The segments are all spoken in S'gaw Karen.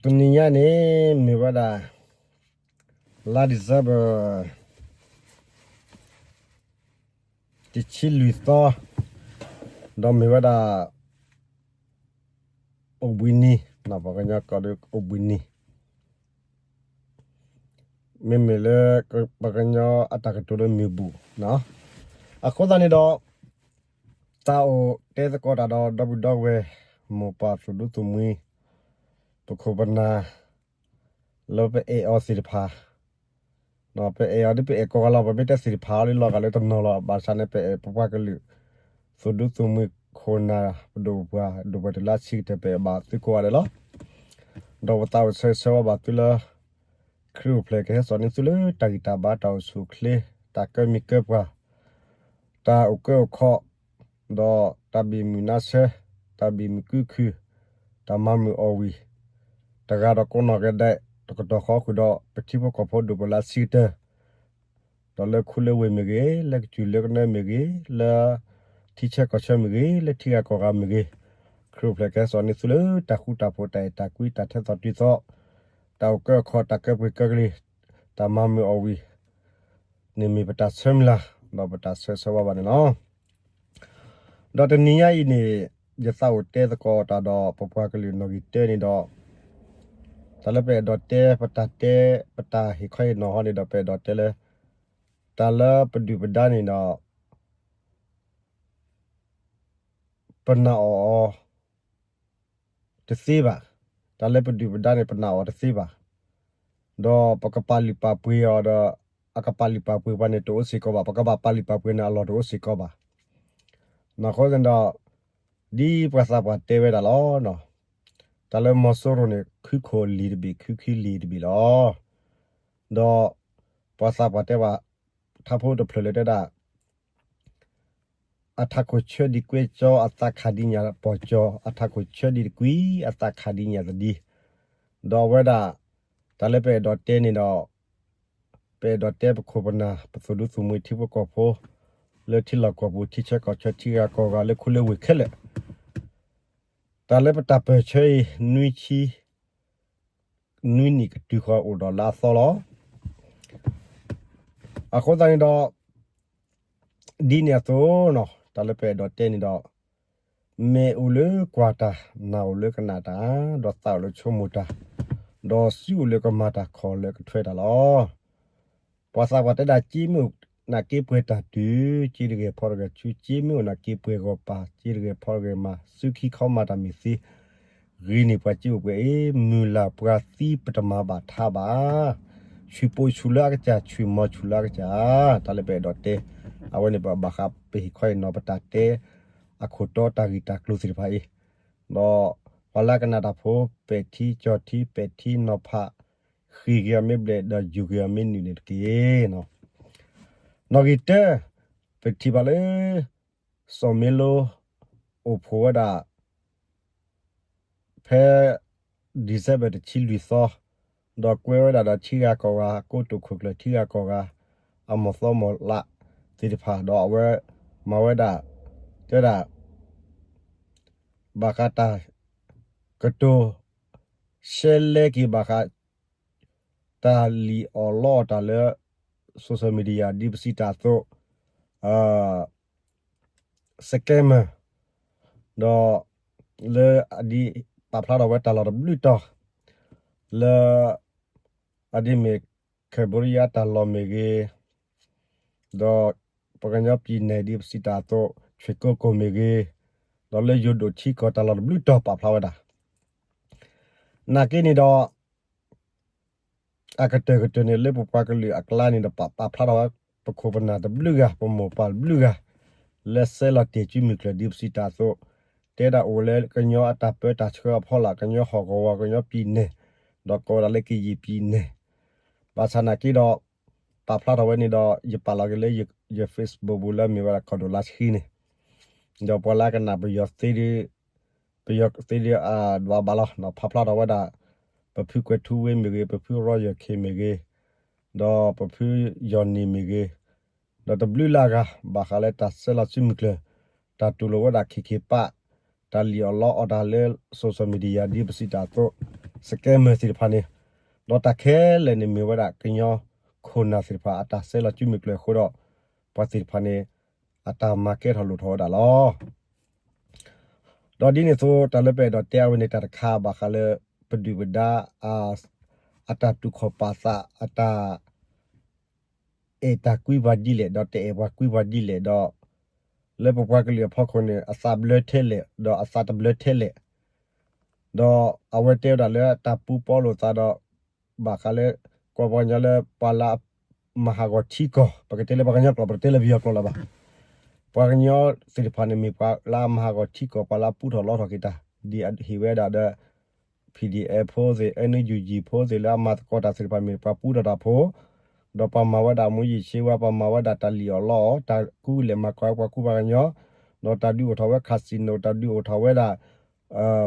တနံၤညါန့ၣ် မ့ၢ်ဝဲဒၣ် လါ December တဆံလွံၢ်သီ, ဒီးမ့ၢ်ဝဲဒၣ် အိၣ်ဘှံးနံၤ, ပှၤကညီကိးဒီးအိၣ်ဘှံးနံၤ, မ့မ့ၢ်လၢ ပှၤကညီအတၢ်ကတိၤလၢမ့ၢ်ဘူၣ်, အဃိသတးန့ၣ်ဒီး တၢ်အိၣ်တဲသကိးတၢ်ဒီး ဒီပုၢ်ဒီဝဲၢ် မိၢ်ပၢ်သူၣ်ဒူသးမှံ ပခိၣ်ပနၢ် လၢပအဲၣ်အီၤသ့ၣ်တဖၣ်, ပအဲၣ်အီၤဒ်ပအဲၣ်ကိးဂၤလီၤ, ပမ့ၢ်တဲသ့ၣ်တဖၣ်အီၤလၢလီၤဂာ်လၢတနီၤလီၤ, ဘၣ်ဆၣ်န့ၣ် ပအဲၣ်ပပှၤကလုာ် သူၣ်ဒူသးမှံ ခိၣ်နၢ် ပဒိၣ်ပပှၢ် ဒိၣ်ပှၢ်တုၤလၢဆံးကတၢၢ် ပအဲၣ်ဘၣ်သုကိးဂၤဒဲးလီၤ. ဒီးပသးအိၣ်ဆၢဂ့ၤဆၢဝါဘၣ်သုလၢ ခရံာ်အိၣ်ဖျဲၣ်ကဟဲစိာ်န့ၢ်သုလၢတၢ်ဂံၢ်တၢ်ဘါ တၢ်အိၣ်ဆူၣ်အိၣ်ချ့ တၢ်ကၢမံၤကၢပှၢ် တၢ်အိၣ်ကၢအိၣ်ခီၣ်, ဒီးတၢ်ဘၣ်မုာ်နါဆၢ, တၢ်ဘၣ်မုာ်ကုခုၣ်, တၢ်မၤမုာ်အီၣ်ဝံၤ, တဂၤဒီးကိးနီၢ်ဂၤဒဲး တကတီၢ်ဃီဃုာ်ဒီး ပထံဖိကီၢ်ဖိဒိၣ်ပှၢ်လၢဆံးကတၢၢ် ဒီးလၢခူလၢဝ့ၢ်မ့ၢ်ဂ့ၤ, လၢကစၢၢ်လၢကနၢမ့ၢ်ဂ့ၤ, လၢထံဆၢကီၢ်ဆၢမ့ၢ်ဂ့ၤ, လၢထံဂၤကီၢ်ဂၤမ့ၢ်ဂ့ၤ, ခရံာ်အိၣ်ဖျဲၣ်ကဟဲစိာ်န့ၢ်သုလၢတၢ်ဃူတၢ်ဖိး တၢ်အဲၣ်တၢ်ကွံ တၢ်ထဲသိးတုၤသိး, တၢ်အိၣ်ကၢအိၣ်ခီၣ် တၢ်ကၢပှ့ၤကၢကလံၤ, တၢ်မၤမုာ်အီၣ်ဝံၤ န့ၣ်မ့ၢ်ပတၢ်ဆၢမုၢ်လၢ် ဒီးပတၢ်ဆၢဂ့ၤဆၢဝါဘၣ်န့ၣ်လီၤ. ဒီးတနံၤညါအံၤန့ၣ် ယသးအိၣ်တဲသကိးတၢ်ဒီးပပှၤကလုာ်နီၣ်ဂံၢ်တၢန့ၣ်ဒီး တၢ်လၢပအဲၣ်ဒိးတဲ ပတၢ်တဲ ပတၢ်ဟ့ၣ်ခီဟ့ၣ်နီၤဟီန့ၣ်ဒီး ပအဲၣ်ဒိးတဲလၢ တၢ်လၢပဒုၣ်ပဒါန့ၣ်ဒီး ပနာ်အီၤအီၤတသ့ဘၣ်. တၢ်လၢပဒုၣ်ပဒါန့ၣ် ပနာ်အီၤတသ့ဘၣ်. ဒီးပကပာ်လုၢ်ပာ်ပှ့ၤအီၤဒီး အကပာ်လုၢ်ပာ်ပှ့ၤပှၤန့ၣ် တအိၣ်စ့ၢ်ကီးဘၣ်. ပကဘၣ်ပာ်လုၢ်ပာ်ပှ့ၤန့ၣ် အလီၢ်တအိၣ်စ့ၢ်ကီးဘၣ်. အဃိန့ၣ်ဒီး ဒ်ပှၤသးပှၢ်တဲဝဲဒၣ်လီၤ. တၢ်လၢမီၤစိရိၤန့ၣ် ခုခိၣ်လံာ်တဘ့ၣ် ခုခံလံာ်တဘ့ၣ်လီၤ. ဒီးပှၤသးပှၢ်တဲဘၣ် ထါဖိတဖျၢၣ်လၢတဲဒၣ် အထးခိၣ်ဆၢဒံးကွဲကၠီ အသးခးဒံးညၣ်ပီၢ်ကၠီ, အထးခိၣ်ဆၢဒံးတကွံ အသးခးဒံးညၣ်သဒံး. ဒီးအဝဲဒၣ် တၢ်လၢပအဲၣ်ဒိးတဲန့ၣ်ဒီး ပအဲၣ်ဒိးတဲပခိၣ်ပနၢ် ပသူၣ်ဒူသးမှံ ထံဖိကီၢ်ဖိ လၢထံလီၢ်ကီၢ်ပူၤ ထံဆၢကီၢ်ဆၢ ထံဂၤကီၢ်ဂၤ လၢခူလၢဝ့ၢ်ခဲလၢာ်, တၢ်လၢပတၢ်ပၢၢ်ဆၢအံၤ နွံဆံ နွံနံၣ်ကတုၤဃီၤအိၣ်ဒီးလါအသီလီၤ. အဃိသတးန့ၣ်ဒီး ဒ်န့ၣ်အသိး တၢ်လၢပအဲၣ်ဒိးတဲန့ၣ်ဒီး မဲာ်အိၣ်လၢကွၢ်တၢ်, နၢ်အိၣ်လၢကနၣ်တၢ်, ဒီးသးအိၣ်လၢဆိကမိၣ်တၢ်, ဒီးစုအိၣ်လၢကမၤတၢ် ခီၣ်လၢကထွဲတၢ်လီၤ. ပှၤသးပှၢ်တဲဒၣ် က့မ့ၢ်အိၣ်နာ်က့ပှဲၤတၢ်တုၤ, က့တဂဲၤဖီတဂဲၤဆူ, က့မ့ၢ်အိၣ်နာ်က့ပှဲၤဂီၤပၤ, က့တဂဲၤဖီတဂဲၤမၤ, စုခံခီမၤတၢ်မ့ၢ်သ့, ဂ့ၤန့ၢ်ပှၤက့အိၣ်ပှဲၤအံၤ, မုၢ်လၢ်ပှၤသံပတမၤဘၣ်ထါဘၣ်. ဆူၣ်ပိာ်ဆူၣ်လၢအကစၢ်, ဆူၣ်မီၤဆူၣ်လၢအကစၢ်, တၢ်လၢပအဲၣ်ဒိးတဲ, အဝဲန့ၣ်ပဘၣ်ဃးပဟ့ၣ်ခီဟ့ၣ်နီၤ ပတၢ်တဲ အခိၣ်တီတၢ်ဂ့ၢ်တၢ်ကျိၤသ့ၣ်တဖၣ်အံၤ, ဒီးပှၤလၢကနၣ်တၢ်ဖိ ပဲာ်ထံကၠီၣ်ထံ ပဲာ်ထံနီၤဖး, ဃ့ၢ်က့ၤအီၤမ့ၢ်ဘျဲၣ် ဒီးယူၤက့ၤအီၤမ့ၢ်နုာ်န့ၣ်တက့ၢ်. နီၣ်ဂံၢ်တၢ, ပထံၣ်ဘၣ်လၢ စီၤမ့လိ အိၣ်ဖှိၣ်ဝဲဒၣ် ဖဲ December တဆံလွံၢ်သီ, ဒီးကွဲဝဲဒၣ်ဒီးထံဂၤကီၢ်ဂၤ ကိတိာ်ခိၣ်ကျၢၢ်ထံဂၤကီၢ်ဂၤ အမီၢ်သီမီၢ်လးသ့ၣ်တဖၣ်, ဒီးအဝဲမၤဝဲဒၣ် တဲဒၣ် ဘၣ်ဃးတၢ်ကတိၤ ရှဲလဲက့ၤဘၣ်ဃး တၢ်လံၣ်အီၣ်လီအီၣ်တၢ်လၢ social media ဒ်ပစံးတၢ်အသိး scammer ဒီးလၢအဒ်ပာ်ဖျါထီၣ်ဝဲတၢ်လီၢ်တဘျုးတီၤ လၢအဒ်မ့ၢ် Cambodia တၢ်လီၢ်မ့ၢ်ဂ့ၤ, ဒီးပှၤကညီ ပြည်နယ် ဒ်ပစံးတၢ်အသိး ရွှေကုက္ကိုမ့ၢ်ဂ့ၤ, ဒီးလၢယိၤဒိၣ်ထံကီၢ်တၢ်လီၢ်တဘျုးတီၤပာ်ဖျါဝဲဒၣ်. နာ်က့န့ၣ်ဒီး အကတၢၢ်ကတၢၢ်န့ၣ် လၢပပှၤကလုာ်အကျါန့ၣ်ဒီး ပာ်ဖျါထီၣ်ဝဲ ပခိၣ်ပနၢ်တဘျုးဂၤ ပမိၢ်ပၢ်တဘျုးဂၤ လၢဆဲးလီၤတ့ၢ်စုမုၢ်ကျၢၢ်ဒ်ပစံးတၢ်အသိး, တဲဒၣ်အိၣ်လၢကညီအတၢ်ပၢတၢ်ဆှၢအဖီလာ် ကညီဟီၣ်ကဝီၤ ကညီ ပြည်နယ် ဒီးကိးဝဲဒၣ်လၢ ကရင်ပြည်နယ် ဘၣ်ဆၣ်နာ်က့ဒီး ပာ်ဖျါထီၣ်ဝဲန့ၣ်ဒီး ယပာ်လီၤက့ၤလၢယ Facebook ပူၤလၢမ့ၢ်ဝဲဒၣ်ကီၢ်ဒိၣ်လါဆှံန့ၣ်, ဒီးပှၤလၢကနၣ်ပယီၤသ့ဒီး ပယီၤသ့ဒီးအဒွးဘၣ်လီၤ ဖးဖျါထီၣ်ဝဲဒၣ် ပဖုကွဲၤထူဝ့မ့ၢ်ဂ့ၤ, ပဖုရီယီၢ်ခ့မ့ၢ်ဂ့ၤ, ဒီးပဖုယီၢ်နံၣ်မ့ၢ်ဂ့ၤ, ဒီးတဘျုးလၢ်ဂၤ ဘၣ်ဃးလၢတၢ်ဆဲးလီၤစုမုၢ်ကျၢၢ်, တၢ်တူၢ်လိာ်ဝဲဒၣ် ခ့ခ့ပၣ်, တၢ်လံၣ်အီၣ်လီအီၣ်တၢ်လၢ social media ဒ်ပစံးတၢ်အသိး, scammer သ့ၣ်တဖၣ်န့ၣ်, ဒီးတၢ်ခဲလၢာ်န့ၣ်မ့ၢ်ဝဲဒၣ်ကညီခိၣ်နၢ်သ့ၣ်တဖၣ် အတၢ်ဆဲးလီၤစုမုၢ်ကျၢၤအဃိဒီး ပှၤသ့ၣ်တဖၣ်န့ၣ် အတၢ်မၤကဲထီၣ်လိၣ်ထီၣ်ဝဲဒၣ်လီၤ. ဒီးဒ်န့ၣ်အသိး တၢ်လၢပအဲၣ်ဒိးတဲအဝဲန့ၣ် တၢ်တခါဘၣ်ဃးလၢ ပဒုၣ်ပဒါ အတၢ်တူၢ်ခီၣ်ပာ်သး အတၢ် အဲၣ်တၢ်ကွံပှၤဒ်လဲၣ် ဒီးတအဲၣ်ပှၤကွံပှၤဒ်လဲၣ်ဒီး လၢပပှၤကလုာ်အဖီခိၣ်န့ၣ် အသးဘျၢထဲလဲၣ် ဒီးအသးတဘျၢထဲလဲၣ်, ဒီးအဝဲတဲဝဲဒၣ်လၢတၢ်ပူၤပီလိာ်သးဒီး ဘၣ်ဃးလၢ ကွၢ်ပှၤကညီလၢပှၤလၢ မၤဟးဂီၤထံကီၢ် ပကတဲလၢပှၤကညီကျိာ် ပတတဲလၢပယီၤကျိာ်လၢၤဘၣ်. ပှၤကညီသ့ၣ်တဖၣ်န့ၣ်မ့ၢ်ပှၤလၢအမၤဟးဂီၤထံကီၢ် ပှၤလၢအပူထီၣ်လီထီၣ်က့ၤတၢ် ဒ်အဟ့ၣ်ဝဲဒၣ်ဒီး PDF ဖိသ့ၣ် NUG ဖိသ့ၣ်လၢအမၤသကိးတၢ်သ့ၣ်တဖၣ်မ့ၢ်ပှၤပူထီၣ်တၢ်ဖိ, ဒီးပှၤမၤဝဲဒၣ်မူယံာ်ဆ့ဝါ ပှၤမၤဝဲဒၣ်တၢ်လံၣ်အီၣ်လီအီၣ် တၢ်ကူလဲၢ်မၤကီၢ်ဝဲပှၤကူပှၤကညီ, ဒီးတၢ်ဒုးအိၣ်ထီၣ်ဝဲ casino တၢ်ဒုးအိၣ်ထီၣ်ဝဲဒၣ်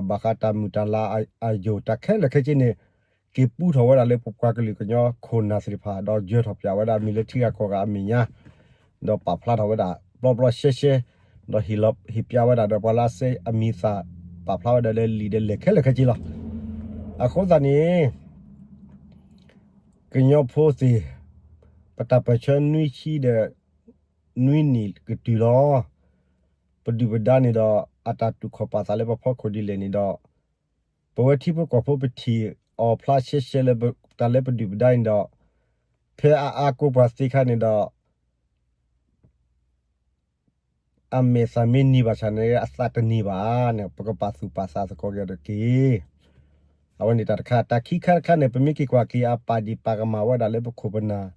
ဘၣ်ဃးတၢ်မုာ်တၢ်လၤအယိာ် တၢ်ခဲလၢာ်ခဲဆ့န့ၣ် က့ၤပူထီၣ်ဝဲဒၣ်လၢပပှၤကလုာ်ကညီခိၣ်နၢ်သ့ၣ်တဖၣ် ဒီးယၢၤထီၣ်ပၠးဝဲဒၣ်မံၤလၢထံဂၤကီၢ်ဂၤအမဲာ်ညါ, ဒီးပာ်ဖျါထီၣ်ဝဲဒၣ် ပျီပျီရှဲရှဲ, ဒီးဟ့ၣ်ပျါဝဲဒၣ်ဒီးပှၤလၢအစဲအမံၤသၣ် ပာ်ဖျါဝဲဒၣ်လၢလံာ်ဒီးလဲၢ်ခဲလၢာ်ခဲဆ့လီၤ. အဃိသတးန့ၣ် ကညီဖိသ့ၣ် ပတၢ်ပၢၢ်ဆၢနွံဆံဒီး နွံနံၣ်ကတုၤလီၤ. ပဒုၣ်ပဒါန့ၣ်ဒီး အတၢ်တူၢ်ခီၣ်ပာ်သးလၢပဖီခိၣ်ဒ်လဲၣ်န့ၣ်ဒီး ပဝဲထံဖိကီၢ်ဖိပထံၣ်အီၤဖျါရှဲရှဲလၢ တၢ်လၢပဒုၣ်ပဒါန့ၣ်ဒီး ဖဲအအါကိးပှၤသ့ခါန့ၣ်ဒီး အမဲာ်သၣ်မ့ၢ်နံၤဘၣ်ဆၣ်န့ၣ် အသးတနံၤဘၣ်န့ၣ် ပကပာ်သူၣ်ပာ်သးသကိးက့ၤဒီးက့ၤ အဝဲန့ၣ်တၢ်တခါ တၢ်ခံခါတခါန့ၣ် ပမ့ၢ်က့ၤကွၢ်က့ၤအပာ်ဒံးပာ်ကမၣ်ဝဲဒၣ်လၢပခိၣ်ပနၢ်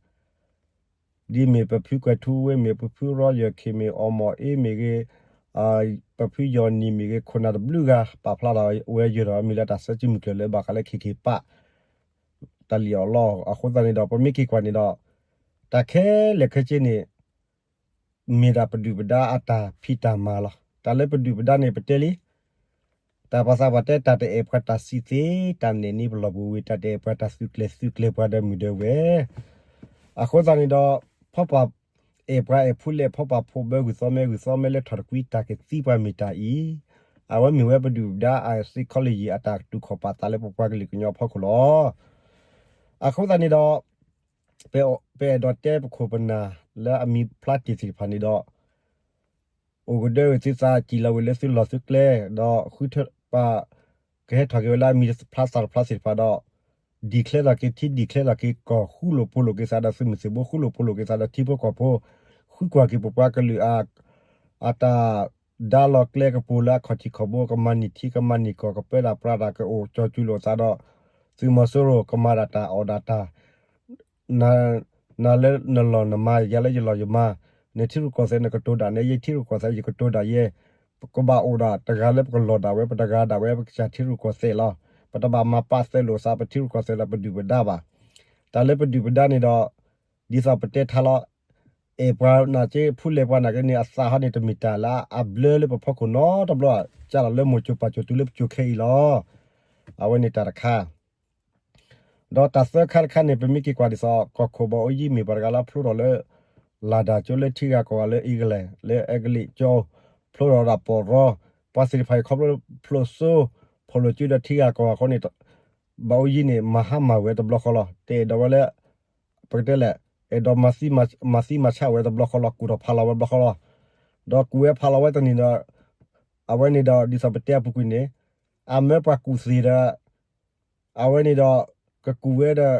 ဒ်မ့ၢ်ပဖုကွဲၤထူဝ့မ့ၢ် ပဖုရီယၢၢ်ခ့ၣ်မ့ၢ် အီၣ်မီၣ်အ့မ့ၢ်ဂ့ၤ, ပဖုယီၢ်နံၣ်မ့ၢ်ဂ့ၤ ခိၣ်နၢ်တဘျုးဂၤ ပာ်ဖျါထီၣ်ဝဲယၢၤဒီးမံၤလၢတၢ်ဆၢစုမုၢ်ကျၢၢ်လၢဘၣ်ဃးလၢခ့ၣ်ခ့ၣ်ပာ် တၢ်လံၣ်အီၣ်လီအီၣ်အဃိသတးန့ၣ်ဒီး ပမ့ၢ်က့ၤကွၢ်န့ၣ်ဒီး တၢ်ခဲလၢာ်ခဲဆ့န့ၣ် မ့ၢ်ဒၣ်ပဒုၣ်ပဒါအတၢ်ဖံးတၢ်မၤလီၤ. တၢ်လၢပဒုၣ်ပဒါန့ၣ် ပတဲလံ တၢ်ပှၤသးပှၢ်တဲ တၢ်တအဲၣ်ပှၤတၢ်စံးသ့, တၢ်နဲၣ်န့ၢ်ပလီၢ်ပူၤဝံၤ, တၢ်တအဲၣ်ပှၤတၢ်သုးကျဲၤသုးကျဲၤပှၤဒီးမုၢ်ဒီးဝဲၢ်. အဃိသတးန့ၣ်ဒီး ဖီၣ်ပာ်အဲၣ်ပှၤအဲၣ်ဖူလဲၣ် ဖီၣ်ပာ်ဖိးဘၢ ဂုၢ်သီမဲ ဂုၢ်သီမဲလၢထီၣ်တကွံ တၢ်ကသံပှၤမ့ၢ်တၢ်အံၤ, အဝဲမ့ၢ်ဝဲပဒုၣ်ပဒါအ psychology အတၢ်တူၢ်ခီၣ်ပာ်သးလၢပပှၤကလုာ်ကညီအဖီခိၣ်လီၤ. အဃိသတးန့ၣ်ဒီး ပအဲၣ်ဒိးတဲပခိၣ်ပနၢ်လၢအမံၤဖျါတ့ၢ်သ့ၣ်တဖၣ်န့ၣ်ဒီး အိၣ်ကဒၢဝံၤသုသး စံၣ်လီၤဝံၤလၢသုလီၢ်သုကျဲ, ဒီးဃုထၢပာ် ကဟဲထီၣ်က့ၤဝဲလၢအမံၤတဖျါသးတဖျါသ့ၣ်တဖၣ်ဒီး declare ထီၣ်က့ၤထံ declare ထီၣ်က့ၤကီၢ် ဃူလိာ်ဖိးလိာ်က့ၤသးဒီးသုးမုၢ်သံၣ်ဘိ ဃူလိာ်ဖိးလိာ်က့ၤသးဒီးထံဖိကီၢ်ဖိ, ဃုကွၢ်က့ၤပပှၤကလုာ်အ အတၢ်ဒါလီၤကျဲကပူၤလၢအခီၣ်ထံးခီၣ်ဘိ ကမၤန့ၢ်ထံကမၤန့ၢ်ကီၢ် ကပၢတၢ်ပြးတၢ် ကအိၣ်ကၠီၤစူၤလိာ်သးဒီး သုးမီၤစိရိၤ ကမၤဒၣ်တၢ်အီၣ်ဒၣ်တၢ် နၤလၢနလီၢ်နမၤ ယၤလၢယလီၢ်ယမၤ, နထံရူၢ်ကီၢ်သဲးနကတိၤဒၣ်နဲ ယထံရူၢ်ကီၢ်သဲးယကတိၤဒၣ်ယဲ, ပကဘၣ်အိၣ်ဒၣ်တဂၤလၢပကလီၢ်ဒၣ်ဝဲ ပတဂၤဒၣ်ဝဲ ပကစၢ်ထံရူၢ်ကီၢ်သဲးလီၤ. ပတဘၣ်မၤပာ်သဲးလိာ်သး ပထံရူၢ်ကီၢ်သဲးဒီးပဒုၣ်ပဒါဘၣ်. တၢ်လၢပဒုၣ်ပဒါန့ၣ်ဒီး ဒ်သိးပတဲထါလီၤ အဲၣ်ပှၤနာ်က့ ဖူလဲၣ်ပှၤနာ်က့န့ၣ် အသးဟီန့ၣ် တမ့ၢ်တၢ်လၢအဘျၢလၢပဖီခိၣ်နီတဘျီ, ကၢ်လီၤလၢမိၢ်စိၤပၢ်စိၤတုၤလၢပစိၤခဲအံၤလီၤ. အဝဲန့ၣ်တၢ်တခါ ဒီးတၢ်သၢခါတခါန့ၣ် ပမ့ၢ်က့ၤကွၢ်ဒ်သိး ကီၢ်ခိၣ်ဘၣ်အူယံမ့ၢ်ပှၤတဂၤလၢဖျိထီၣ်လၢ လၢ်ဒၢ်ကၠိလၢထံဂၤကီၢ်ဂၤလၢ England လၢအဲကလံးကၠိ ဖျိထီၣ်ဒၣ်ပီၢ်ရီ, ပှၤသ့ၣ်တဖၣ်အံၤခီဖျိဖျိးစိ ဖီၣ်လိာ်စုဒီးထံဂၤကီၢ်ဂၤအဃိန့ၣ် ဘၣ်အူယံန့ၣ် မၤဟါမၢ်ဝဲတဘျီဃီလီၤ. တအဲၣ်ဒိးဝဲလၢ ပကတဲလဲၣ် အဲၣ်ဒိးမၤသံမၤဆါဝဲတဘျီဃီလီၤ. ကူၣ်ထီၣ်ဖးလီၤဝဲတဘျီဃီလီၤ. ဒီးကူၣ်ဝဲဖးလီၤဝဲတနံၤဒီး အဝဲန့ၣ်ဒီး ဒ်သိးပတဲအပူၤကွံာ်န့ၣ် အမၢပှၤကူၣ်သ့ၣ်ဒီး အဝဲန့ၣ်ဒီး ကကူၣ်ဝဲဒီး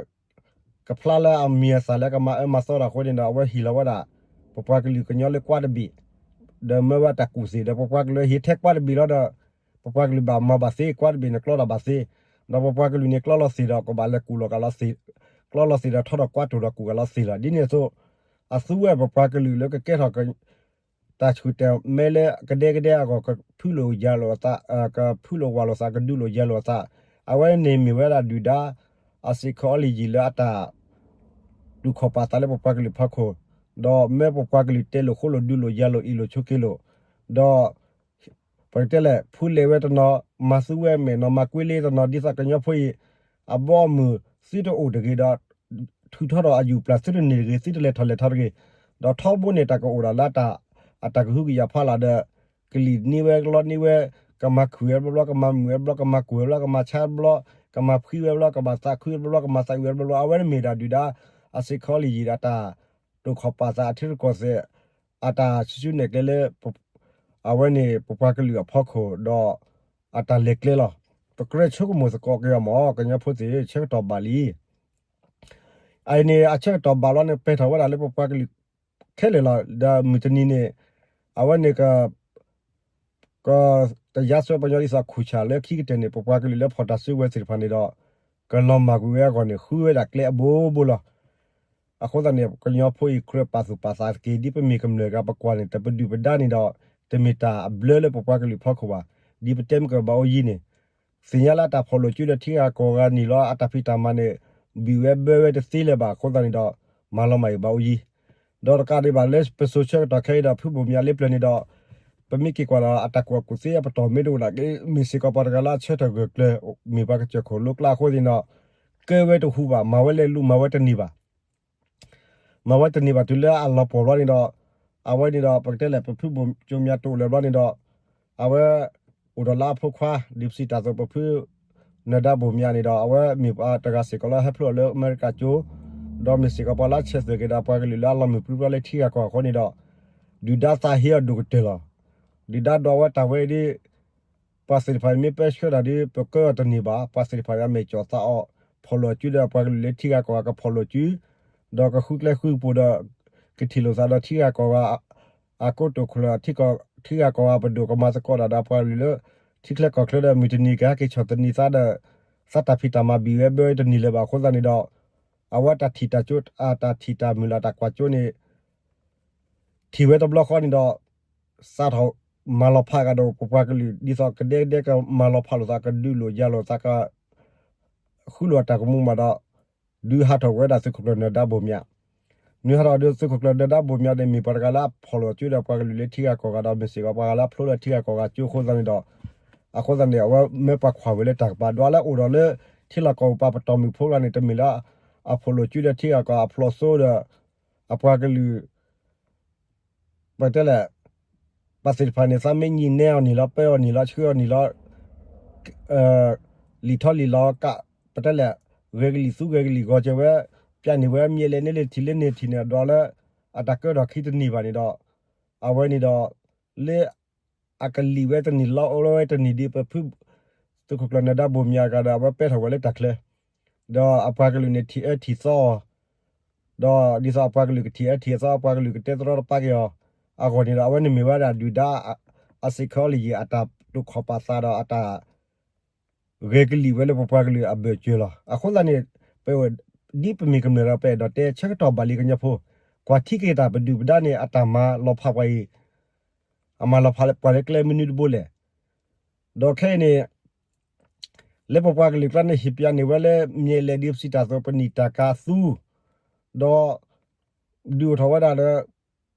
ကဖျါလၢအမံၤအသၣ်လၢကမၤအၢမၤသီတၢ်အဃိန့ၣ်ဒီး အဝဲဟ့ၣ်လီၤဝဲဒၣ် ပပှၤကလုာ်ကညီလၢကွၢ်တဘ့ၣ် ဒီးမၢဝဲတၢ်ကူၣ်သ့ၣ်ဒီး ပပှၤကလုာ်ဟ့ၣ်ထဲကွၢ်တဘ့ၣ်လီၤဒီး ပပှၤကလုာ်ဘၣ်မၤဘၣ်သ့ ကွၢ်တဘ့ၣ်န့ၣ်ကျီတၢ်ဘၣ်သ့, ဒီးပပှၤကလုာ်န့ၣ်ကျီလီၤသ့ၣ်ဒီး ကဘၣ်လဲၤကူၣ်လီၤကလီၤသ့ၣ်, ကျီလီၤသ့ၣ်ဒီးထီၣ်ဒီးကွၢ်တိၢ်ဒီးကူၣ်ကလီၤသ့ၣ်လီၤ. ဒ်န့ၣ်အသိး အသုဝဲပပှၤကလုာ်လၢကကဲထီၣ် တၢ်ဆူၣ်တၢ်မဲလၢကဒဲကဒဲအဂီၢ် ကဖုလိာ်ယၤလိာ်အသး, ကဖုလိာ်ဝၤလိာ်သး, ကဒုးလိာ်ယၤလိာ်အသး, အဝဲန့ၣ်မ့ၢ်ဝဲဒၣ်ဒုၣ်ဒါ အ psychology လၢအတၢ် တူၢ်ခီၣ်ပာ်သးလၢပပှၤကလုာ်ဖီခိၣ်, ဒီးမၢပပှၤကလုာ်တဲလိာ်ဃိလိာ်ဒုးလိာ်ယၤလိာ်အ့ၣ်လိာ်ဆိးက့လိာ်, ဒီး ပကတဲလဲၣ် ဖူလဲၣ်ဝဲတနီၤ, မၤသူဝဲမဲာ်နီၤ, မၤကွ့လ့တနီၤ, ဒ်သိးကညီဖိအံၤ အဘီအမုၢ်သုတအိၣ်တဂ့ၤဒီး ထုးထီၣ်ဒီးအယူၢ်ပျၢ်သုတန့ၢ်တဂ့ၤ, သုတလဲၤထီၣ်လဲၤထီတဂ့ၤ, ဒီးထီဘိန့ၣ် တၢ်ကအိၣ်ဒၣ်လၢ အတၢ်ကဟုကယာ်ဖီလာ်ဒီး ကလံၣ်န့ၢ်ဝဲလီန့ၢ်ဝဲ, ကမၤခုၣ်ဝဲဘျီဘျီ, ကမၤမုာ်ဝဲဘျီ, ကမၤကွၢ်ဝဲဘျီ, ကမၤဆါဘျီ, ကမၤဖှံဝဲဘျီ ကမၤသးခုဝဲဘျီ ကမၤသးအုးဝဲဘျီ အဝဲန့ၣ်မ့ၢ်ဒၣ်ဒုၣ်ဒါ အ psychology ဒီးတၢ်တိာ်ခီၣ်ပာ်သး အထံရူၢ်ကီၢ်သဲး အတၢ်ဆူၣ်ဆူၣ်နဲၣ်ကျဲလၢ အဝဲန့ၣ် ပပှၤကလုာ်အဖီခိၣ်ဒီး အတၢ်လဲၤကျဲလီၤ. ပကြၢးဆိကမိၣ်သကိးက့ၤအီၤမး ကညီဖိသ့ၣ်ဧၢ ဆၢကတီၢ်ဘၣ်လံ. အအံၤန့ၣ် အဆၢကတီၢ်ဘၣ်လီၤန့ၣ် ပဲာ်ထီၣ်ဝဲဒၣ်လၢပပှၤကလုာ်ခဲလၢာ်လီၤ. ဒီးမုၢ်တနံၤန့ၣ် အဝဲန့ၣ် က က တယါစွဲပှၤကညီဒ်သိးခူၣ်ဆၣ်လၢခံကတၢၢ်န့ၣ် ပပှၤကလုာ်လၢဖီၣ်တၢ်စုကဝဲၤသ့ၣ်တဖၣ်န့ၣ်ဒီး ကလီၤမၢ်ကွံာ်ဝဲအဂီၢ်န့ၣ် ဃုဝဲဒၣ်ကျဲအဘိဘိလီၤ. အဃိသတးန့ၣ် ကညီဖိအံၤကြၢးပာ်သူၣ်ပာ်သးတက့ၢ် ဒ်ပမ့ၢ်ကမျၢၢ်ဂၤပကွၢ်န့ၣ် တပဒုၣ်ပဒါန့ၣ်ဒီး တမ့ၢ်တၢ်အဘျၢလၢပပှၤကလုာ်ဖီခိၣ်ဘၣ်. ဒ်ပတဲမ့ၢ်ကဘၣ်အိၣ်ယံၤန့ၣ် သ့ၣ်ညါလၢအတၢ်ဖီၣ်လိာ်စုဒီးထံဂၤကီၢ်ဂၤနံၣ်လီၤ အတၢ်ဖံးတၢ်မၤန့ၣ် ဘံၣ်ဝဲဘၢဝဲတသ့လၢၤဘၣ်အဃိသတးန့ၣ်ဒီး မၤလီၤမၢ်အံၤဘၣ်အိၣ်ယံၤ ဒီးတကးဒံးဘၣ်လၢပစိၤဆၢကတီၢ်ခဲအံၤဒီး ဖုဘိၣ်မၠးလ့ပျၢၤန့ၣ်ဒီး ပမ့ၢ်က့ၤကွၢ်ဒီးအတၢ်ကူၣ်ဘၣ်ကူၣ်သ့အပတီၢ်မ့ၢ်တအိၣ်ဒၣ်က့ မ့ၢ်စ့ၢ်ကီးပှၤတဂၤလၢအဆၢထၢၣ်ဂၢၢ်ကျၢၤ မ့ၢ်ပှၤကစၢၢ်ခိၣ်လိကျါအဃိသတးန့ၣ်ဒီး ကဲဝဲတဟူးဘၣ် မၤဝဲလဲၤလူၤ မၤဝဲတန့ၢ်ဘၣ် မၤဝဲတန့ၢ်ဘၣ်တုၤလၢအလီၤပှီၢ်ဘျီန့ၣ်ဒီး အဝဲန့ၣ်ဒီး ပကတဲလဲၣ် ပဖုဘိၣ်ကၠိမၠးတအိၣ်လၢၤဘျီန့ၣ်ဒီး အဝဲ အိၣ်ဒီးလၢအဖိခွါ ဒ်ပစံးတၢ်သိးပဖု နၢၤဒါဘိၣ်မၠးန့ၣ်ဒီး အဝဲမ့ၢ်ပှၤတဂၤစ့ၢ်ကီးလၢဟဲဖျိလၢအမဲရကၤကၠိ ဒီးမ့ၢ်စ့ၢ်ကီးပှၤလၢအဆဲးသွဲၣ်က့ၤဒီးပှၤကလုာ်လၢအလီၤမုၢ်ပြံပြါလၢထံဂၤကီၢ်ဂၤအဃိန့ၣ်ဒီး ဒုၣ်ဒါသးဟ့အီၤဒိၣ်ကတၢၢ်လီၤ. ဒုၣ်ဒါဒီးအဝဲတၢ်ဝဲအံၤဒ် ပှၤသ့ၣ်တဖၣ်အံၤမ့ၢ်ပၢဆှၢတၢ်ဒီး ပကၢအီၤတန့ၢ်ဘၣ် ပှၤသ့ၣ်တဖၣ်အံၤအမဲာ်ကၠီၣ်သးအီၣ် ဖီၣ်လိာ်စုဒီးပှၤကလုာ်လၢထံဂၤကီၢ်ဂၤကဖီၣ်လိာ်စု ဒီးကဃုကျဲဃုကပူၤဒီး ကထံၣ်လိာ်သးဒီးထံဂၤကီၢ်ဂၤ အကိတိာ်ခိၣ်လၢ ထံဂၤကီၢ်ဂၤပဒိၣ်ကမၤသကိးတၢ်ဒီးပှၤကလုာ်လၢ ထံချၢကီၢ်ချၢဒီးမုၢ်တနံၤကဟဲက့ၤဆီၣ်သနံးသးဒီး သးတၢ်ဖံးတၢ်မၤဘံၣ်ဝဲဘၢတန့ၢ်လၢၤဘၣ်အဃိသတးန့ၣ်ဒီး အဝဲတၢ်ထံၣ်တၢ်ကၠိ အတၢ်ထံၣ်တၢ်မုၢ်လၢ်တၢ်ကွၢ်ကၠိန့ၣ် ထံၣ်ဝဲတဘျီဃီန့ၣ်ဒီး စးထီၣ်မၤလီၤဖးကဒီးပပှၤကလုာ် ဒ်သိးကဒဲကဒဲကမၤလီၤဖးလိာ်သး ကဒုးလိာ်ယၤလိာ်သးက ဃုလိာ်အတၢ်ကမူးမးဒီး ဒုးဟးထီၣ်ကွံာ်ဝဲဒၣ်သုးခိၣ်ကျၢၢ်နၢၤဒါဘိၣ်မၠး, နုၤဟးထီၣ်ဒီးသုးခိၣ်ကျၢၢ်နၢၤဒါဘိၣ်မၠးန့ၣ် မ့ၢ်ပှၤတဂၤလၢအဖီၣ်လိာ်စုဒီးပှၤကလုာ်လၢထံဂၤကီၢ်ဂၤဒီး မ့ၢ်စ့ၢ်ကီးပှၤတဂၤလၢအဖျိလၢထံဂၤကီၢ်ဂၤကၠိအဃိသတးန့ၣ်ဒီး အဃိသတးန့ၣ် အဝဲမ့ၢ်ပှၤကွၢ်ဝဲလၢတၢ်ကပၤ ဒီးလၢအိၣ်ဒီးလၢထံလီၢ်ကီၢ်ပူၤပှၤပတီၢ်မုၢ်ဖိကျါန့ၣ် တမ့ၢ်လၢအဖီၣ်လိာ်စုဒီးထံဂၤကီၢ်ဂၤအဖျိးစိဒီး အပှၤကလုာ် ပတဲလဲၣ် ပှၤသ့ၣ်တဖၣ်န့ၣ် သးမ့ၢ်ညံၣ်နဲအီၤန့ၣ်လီၤ ပၢအီၤန့ၣ်လီၤ ဆှၢအီၤန့ၣ်လီၤ လံာ်ထီၣ်လံာ်လီၤကး ပတဲလဲၣ် ဂဲၤကလံၣ်သူဂဲၤကလံၣ်ဂီၤကဲဝဲ ပျဲန့ၢ်ဝဲမ့ၢ်လဲၤန့ၣ်လၢထံၣ်လၢန့ၣ်ထံၣ်န့ၣ်ဒီးလၢ အတၢ်ကၢထီၣ်ခံတန့ၢ်ဘၣ်န့ၣ်ဒီး အဝဲန့ၣ်ဒီး လၢ အကလံၣ်ဝဲတန့ၢ်လီၤအိၣ်လီၤဝဲတန့ၢ်ဒ်ပဖု သုးခိၣ်ကျၢၢ်နၢၤဒါဘိၣ်မၠးကဒီး အဝဲပဲထီၣ်ဝဲလၢတၢ်ချၢ ဒီးအပှၤကလုာ်န့ၣ်ထံၣ်အၢထံၣ်သီအီၤ ဒီးဒ်သိးအပှၤကလုာ်ကထံၣ်အၢထံၣ်အသီ အပှၤကလုာ်ကတဲတရီတပါက့ၤအီၤ အဂီၢ်န့ၣ်ဒီး အဝဲန့ၣ်မ့ၢ်ဝဲဒၣ်ဒုၣ်ဒါ အ psychology အတၢ်တိာ်ခီၣ်ပာ်သးဒီးအတၢ် ဂဲၤကလံၣ်ဝဲလၢပပှၤကလုာ်အဘၢၣ်စၢၤလီၤ. အဃိသတးန့ၣ် ပဝဲဒ်ပမ့ၢ်ကမျၢၢ်ဒီး ပအဲၣ်ဒိးတဲဆၢကတီၢ်ဘၣ်လံကညီဖိ ကွၢ်ထံက့ၤတၢ်ပဒုၣ်ပဒါန့ၣ် အတၢ်မၤလီၤဖးပှၤအံၤ အမၤလီၤဖးပှၤလၢကျဲမနုၤတဘိလဲၣ်. ဒီးခဲအံၤန့ၣ် လၢပပှၤကလုာ်ကျါန့ၣ် ဟ့ၣ်ပျးန့ၢ်ဝဲလၢ မ့ၢ်လဲၣ်ဒ်ပစံးတၢ်သိး ပနံၣ်တၢ်ကၤသူ ဒီး ဒုးအိၣ်ထီၣ်ဝဲဒၣ်ဒီး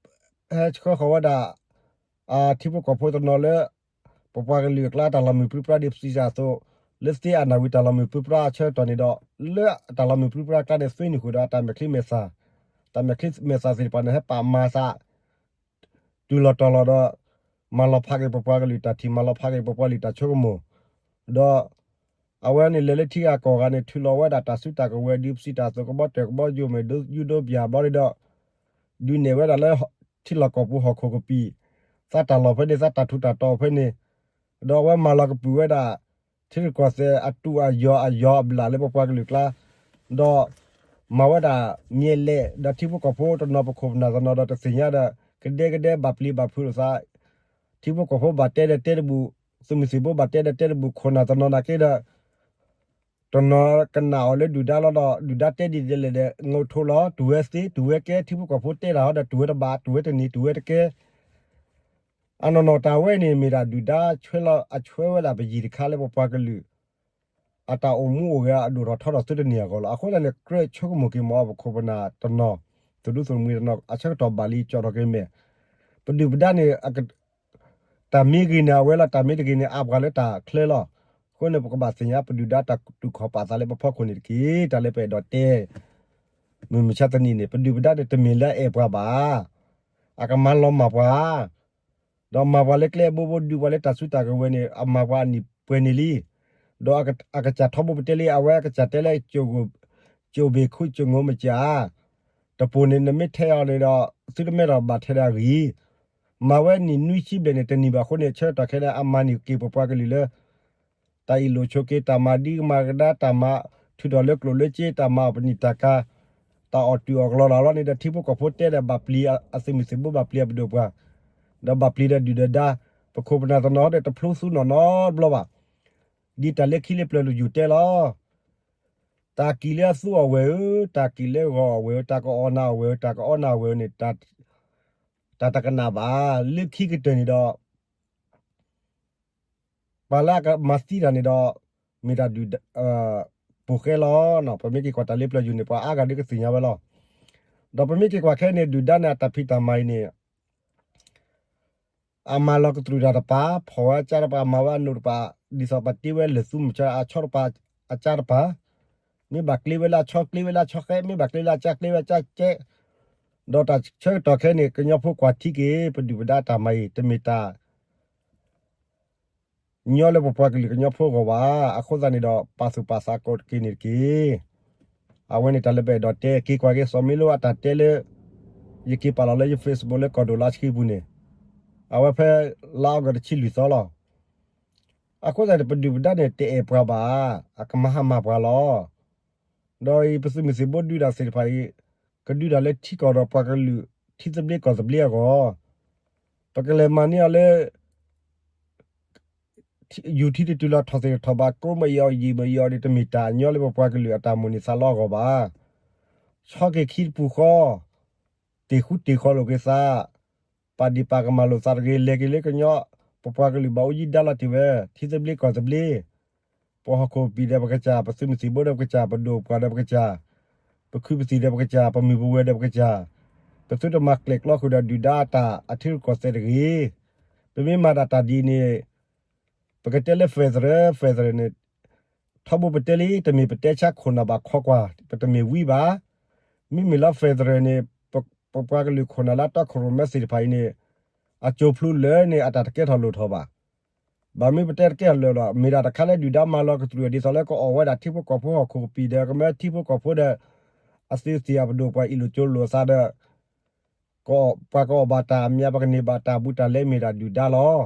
ဟဲဆှၢဃီၤဝဲဒၣ် အထံဖိကီၢ်ဖိတနီၤလၢ ပပှၤကလုာ်အကျါတၢ်လီၤမုၢ်ပြံပြါဒ်ပစံးတၢ်သိး လၢသ့အနၢ်ဝံၤတၢ်လီၤမုၢ်ပြံပြါအဆၢကတီၢ်န့ၣ်ဒီး လၢတၢ်လီၤမုၢ်ပြံပြါအကျါန့ၣ် သွ့နုာ်ဃုာ်ဒီးတၢ်မဲာ်ချံမဲာ်သၣ် တၢ်မဲာ်ချံမဲာ်သၣ်သ့ၣ်တဖၣ်န့ၣ် ဟဲပာ်မၤသး တုၤလီၤတီၤလီၤဒီး မၤလီၤဖးက့ၤပပှၤကလုာ်တၢ်ထံၣ် မၤလီၤဖးက့ၤပပှၤကလုာ်တၢ်ဆိကမိၣ် ဒီး အဝဲန့ၣ်လဲၤလၢထံဂၤကီၢ်ဂၤန့ၣ် ထုးလီၤဝဲဒၣ်တၢ်စုတၢ်ကဝဲၤ ဒ်ပစံးတၢ်သိး ကဘီတၢၢ်ကဘီယူၤ မ့ၢ်ဒိးယူဒိးပၠၣ်ဘျီန့ၣ်ဒီး ဒုးနဲၣ်ဝဲဒၣ်လၢ ထံလီၢ်ကီၢ်ပူၤဟီၣ်ခိၣ်ကပံာ် သးတၢ်လီၢ်ဖဲန့ၣ် သးတၢ်ထူးတၢ်တီၤဖဲန့ၣ် ဒီးအဝဲမၤလီၤကပုာ်ဝဲဒၣ် ထံရူၢ်ကီၢ်သဲးအတူးအယီၤအယီၤအဘျၣ်လၢပပှၤကလုာ်ကျါ ဒီး မၤဝဲဒၣ် မ့ၢ်လဲၣ် ဒီးထံဖိကီၢ်ဖိတနီၤပခိၣ်ပနၢ်တနီၤဒီးတသ့ၣ်ညါဒီး ကဒဲကဒဲဘၣ်ပျံၤဘၣ်ဖုးလိာ်သး ထံဖိကီၢ်ဖိဘၣ်တဲဒီးတဲတဘူၣ် သုးမုၢ်သံၣ်ဘိဘၣ်တဲဒီးတဲတဘူၣ် ခိၣ်နၢ်တနီၤနာ်က့ဒီး တနီၤကနာ်အီၤလၢဒုၣ်ဒါလီၤဒီး ဒုၣ်ဒါတဲဒ်လဲၣ်လဲၣ်ဒီး ငိးထိလီၤ တုၤဝဲသ့ တုၤဝဲကဲ ထံဖိကီၢ်ဖိတဲတၢ်ဟီဒီး တုၤဝဲတဘၣ် တုၤဝဲတန့ၢ် တုၤဝဲတကဲ အနီၢ်နီၢ်တၢ်ဝဲန့ၣ် မ့ၢ်ဒၣ်ဒုၣ်ဒါဆှၢလီၤ အဆှၢဝဲဒၣ်ပယီၤတခါလၢပပှၤကလုာ် အတၢ်အိၣ်မူအိၣ်ဂဲၤအဒိၣ်ထီၣ်ထီထီၣ်သုတန့ၢ်အဂီၢ်လီၤ. အဃိသတးန့ၣ် ကြၢးဆိကမိၣ်က့ၤမး ပခိၣ်ပနၢ်တနီၤ သုးဒူသုးမုၢ်တနီၤ အဆၢကတီၢ်ဘၣ်လံ ကၠီၣ်ထီၣ်က့ၤမဲာ် ပဒုၣ်ပဒါန့ၣ် တၢ်မ့ၢ်ဂ့ၤန့ၣ် အဝဲလီၤ တၢ်မ့ၢ်တဂ့ၤန့ၣ် အါပှၤလၢတၢ်ချၢလီၤ. အဃိန့ၣ် ပကဘၣ်သ့ၣ်ညါ ပဒုၣ်ဒါတၢ်တူၢ်ခီၣ်ပာ်သးလၢပဖီခိၣ်န့ၣ်တက့ၢ်. တၢ်လၢပအဲၣ်ဒိးတဲ မုၢ်မဆါတနံၤန့ၣ် ပဒုၣ်ပဒါန့ၣ် တမ့ၢ်လၢအအဲၣ်ပှၤဘၣ်. အကမၤလီၤမၢ်ပှၤ ဒီးမၤပှၤလၢကျဲအဘိဘိ ဒုးပှၤလၢတၢ်စုတၢ်ကဝဲၤန့ၣ် အမၤပှၤအနံၣ်ပှဲၤန့ၣ်လံ. ဒီးအကစၢ်ထီဘိပတဲလံ အဝဲအကစၢ်တဲလၢ ကၠိဘ့ၣ်ခူ ကၠိငိမကၠၢ တပိၤန့ၣ် နမ့ၢ်ထဲအီၤန့ၣ်ဒီး သုတမ့ၢ်ထီၣ်ဘၣ်ထဲဒၣ်အဂ့ၤ, မၤဝဲနံၣ်နွံဆံဘျဲၣ်န့ၣ် တနံၤဘၣ်အဃိန့ၣ် ဆၢကတီၢ်ခဲအံၤ အမၤန့ၢ်က့ၤပပှၤကလုာ်လၢ တၢ်အ့ၣ်လိာ်ဆိးက့, တၢ်မၤဒံကမၤကဒါ, တၢ်မၤထုးထီၣ်လၢကျိၣ်လၢစ့, တၢ်မၤအီၣ်ပနံာ်တၢ်ကၤ, တၢ်အီၣ်တုၤအီၣ်ကလီလၢ်လီၤန့ၣ်ဒီး ထံဖိကီၢ်ဖိတဲဒီး ဘၣ်ပျံၤအသုးမုၢ်သံၣ်ဘိ, ဘၣ်ပျံၤအပဒိၣ်ပှၤ, ဒီးဘၣ်ပျံၤဒီးဒုၣ်ဒီးဒါ, ပခိၣ်ပနၢ်တနီၤဒီး တဖျိသူနီၢ်နီတဘျီဘၣ်. ဒ်တၢ်လၢခံလၢပျၢၤတယုၢ်တဲလီၤ. တၢ်ကံၣ်လၢအသူအီၣ်ဝဲၢ်ဧၢ, တၢ်ကံၣ်လၢဂီၤအီၣ်ဝဲၢ်ဧၢ, တၢ်ကအီၣ်နၢ်အီၣ်ဝဲၢ်ဧၢ, တၢ်ကအီနၢ်အီၣ်ဝဲၢ်န့ၣ် တၢ်တကနၣ်ဘၣ်. လၢခံကတၢၢ်န့ၣ်ဒီး ပှၤလၢအကမၤသံတၢ်န့ၣ်ဒီး မ့ၢ်တၢ်ဒုၣ်ပိာ်ဃဲလီၤ. ပမ့ၢ်က့ၤကွၢ်တၢ်လၢပျၢၤယုၢ်န့ၣ် ပှၤအါဂၤဒ်ကသ့ၣ်ညါဝဲလီၤ. ဒီးပမ့ၢ်က့ၤကွၢ်ခဲအံၤန့ၣ် ဒုၣ်ဒါန့ၣ် အတၢ်ဖံးတၢ်မၤအံၤန့ၣ် အမၤလီၤကတြူာ်တၢ်တပၤ, ဖီၣ်ဝဲအကၢတပၤ, မၤဝဲအနိးတပၤ, ဒ်သိးပတဲဝဲလၢာ်သူမုၢ်ဆါအဆီတပၤ, အကၢတပၤ, မ့ၢ်ဘၣ်ကျ့ဝဲလၢအဆီကျ့ဝဲလၢအဆီဃဲ, မ့ၢ်ဘၣ်ကျ့လၢအကၢကျ့ဝဲအကၢကဲ, ဒီးတၢ်ဆၢကတီၢ်ခဲအံၤန့ၣ် ကညီဖိကွၢ်ထံက့ၤ ပဒုၣ်ပဒါတၢ်မၤအံၤ တမ့ၢ်တၢ် ညီလၢပပှၤကလုာ်ကညီဖိအဂီၢ်ဘၣ်. အဃိသတးန့ၣ်ဒီး ပာ်သူၣ်ပာ်သးကိးတက့ၢ်န့ၣ်တက့ၢ်. အဝဲန့ၣ်တၢ်လၢပအဲၣ်ဒိးတဲ က့ၤကွၢ်က့ၤစီၤမ့လိအတၢ်တဲလၢ ယက့ၤပာ်လီၤလၢယ Facebook လၢကီၢ်ဒိၣ်လါဆှံပူၤန့ၣ်, အဝဲဖဲလါအီကူးတဆံလွံၢ်သီလီၤ. အဃိသတးန့ၣ် ပဒုၣ်ပဒါန့ၣ် တအဲၣ်ပှၤဘၣ်, အကမၤဟါမၢ်ပှၤလီၤ. ဒီးအံၤ ပသုးမုၢ်သံၣ်ဘိဒုးတၢ်သ့ၣ်တဖၣ်အံၤ ကဒုးတၢ်လၢထံကီၢ်ဒီးပှၤကလုာ် ထံသဘျ့ကီၢ်သဘျ့အဂီၢ်, ပကလဲၤမၤန့ၢ်အီၤလၢ ယူၤထံတတုၤလီၤ ထီၣ်သ့ၣ်တထီၣ်ဘး ကိးမ့ၢ်အီၤယံာ်မ့ၢ်အီၤန့ၣ် တမ့ၢ်တၢ်ညီလၢပပှၤကလုာ်အတၢ်မိၣ်န့ၢ်သးလီအဂီၢ်ဘၣ်. ဆီက့ၤခံတပူၤဃီ, တ့ၢ်ဃူတ့ၢ်ဃီၤလိာ်က့ၤသး, ပာ်ဒ့ၣ်ပာ်ကမၣ်လိာ်သးတဂ့ၤ, လဲၤက့ၤလၢကညီ ပပှၤကလုာ်ဘၣ်အိၣ်ယံၤဒါလီၤတ့ၢ်ဝဲ, ထံသဘျ့ကီၢ်သဘျ့, ပဟီၣ်ခိၣ်ပံာ်ဒီးပကစၢ်, ပသုးမုၢ်သံၣ်ဘိဒီးပကစၢ်, ပဒိၣ်ပှၤဒီးပကစၢ်, ပခုပသံၣ်ဒီးပကစၢ်, ပမုၢ်ပဝဲၤဒီးပကစၢ်, ပသုတမၤကျဲၣ်ကျီဃုာ်ဒီးဒုၣ်ဒါအတၢ်အထံရူၢ်ကီၢ်သဲးတဂ့ၤ. ပမ့ၢ်မၤတၢ်တၢ်ဒ်အံၤန့ၣ် ပကတဲလၢ federal, federal န့ၣ် ထီဘိပတဲလံ တမ့ၢ်ပတဲဆါခိၣ်နၢ်ဘၣ်ခီကွၢ်, ပတမ့ၢ်ဝံဘၣ်. မ့မ့ၢ်လၢ federal န့ၣ် ပပှၤကလုာ်ခိၣ်နၢ်လၢအတီခိၣ်ရိၣ်မဲသ့ၣ်တဖၣ်အံၤန့ၣ် အကၠိဖျိလၢာ်န့ၣ် အတၢ်တကဲထီၣ်လိၣ်ထီၣ်ဘၣ်. ဘၣ်မနုၤပတဲတကဲထီၣ်လိၣ်လီၤ, မ့ၢ်ဒၣ်တခါလၢဒုၣ်ဒါမၤလီၤကတြူာ်ဒ်သိးလၢကအီၣ်ဝဲဒၣ်ထံဖိကီၢ်ဖိဟီၣ်ခိၣ်ကပံာ်ဒီး ကမၢထံဖိကီၢ်ဖိဒီး အသုးသ့ၣ်အပဒိၣ်ပှၤအ့ၣ်လိာ်ကၠိလိာ်အသးဒီး ပှၤကအီၣ်ဘၣ်တၢ်အမံၤ ပကန့ၢ်ဘၣ်တၢ်ဘူးတၢ်လဲမ့ၢ်ဒၣ်ဒုၣ်ဒါလီၤ.